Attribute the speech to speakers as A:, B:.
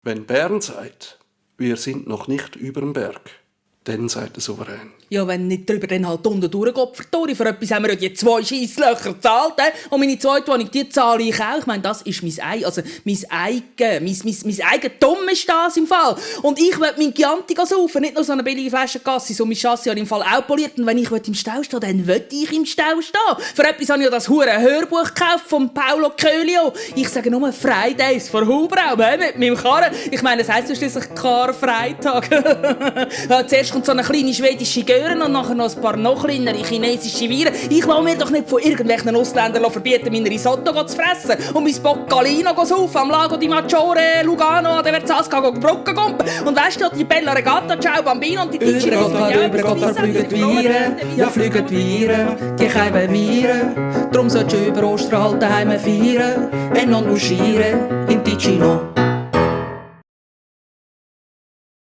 A: Wenn Bern sagt, wir sind noch nicht überm Berg, dann seid ihr souverän.
B: Ja, wenn nicht drüber, dann halt unten durchgeht, Vertori. Für etwas haben wir ja die 2 Scheisslöcher gezahlt. Und meine zweite Wohnung, die zahle ich auch. Ich meine, das ist mein Eigentum ist das im Fall. Und ich will mein Chianti saufen, nicht nur so eine billige Flasche Cassis. So mein Chassis habe ich im Fall auch poliert. Und wenn ich im Stau stehe, dann will ich im Stau stehen. Für etwas habe ich ja das hure Hörbuch gekauft von Paolo Coelho. Ich sage nur Fridays vor Hubraum, mit meinem Karren. Ich meine, das heisst ja schliesslich Karfreitag. Zuerst kommt so eine kleine schwedische Göre und nachher noch ein paar noch kleinere chinesische Viren. Ich will mir doch nicht von irgendwelchen Ausländern verbieten, mein Risotto zu fressen und mein Boccalino zu saufen am Lago di Maggiore, Lugano, an der Verzasca Brücke gumpen. Und weißt du, die Bella Regata, Ciao Bambino und die Ticci...
C: Übergott, fliegen die Viren, ja fliegen die Viren, die kämen Viren. Drum sollst du über Ostern halt daheim feiern, non uscire in Ticino.